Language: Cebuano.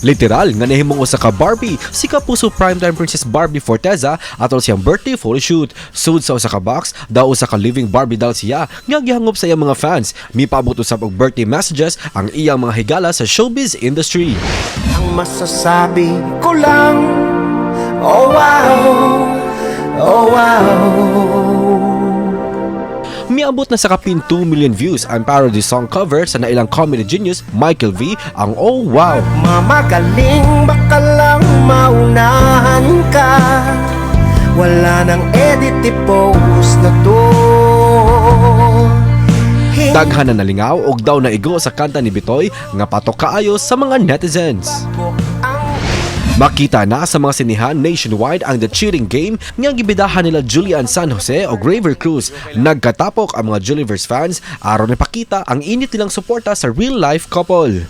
Literal nga nahimong usa ka Barbie si Kapuso Primetime Princess Barbie Forteza atol siyang birthday photoshoot. Sud sa usa ka box, daw usa ka living Barbie doll siya nga gihangop sa iyang mga fans. Mipaabot usab og birthday messages ang iyang mga higala sa showbiz industry. Ang masasabi ko lang, oh wow, oh wow. Miabot na sa kapin 2 million views ang parody song cover sa nailang comedy genius Michael V, ang "Oh Wow." Mamagaling, baka lang maunahan ka. Wala nang edit, i-post na to. Daghan na nalingaw og daw naigo sa kanta ni Bitoy nga patok kaayo sa mga netizens. Ang Makita na sa mga sinihan nationwide ang The Cheating Game nga gibidahan nila Julie Anne San Jose o Rayver Cruz. Nagkatapok ang mga Juliverse fans aron ipakita ang init nilang suporta sa real life couple.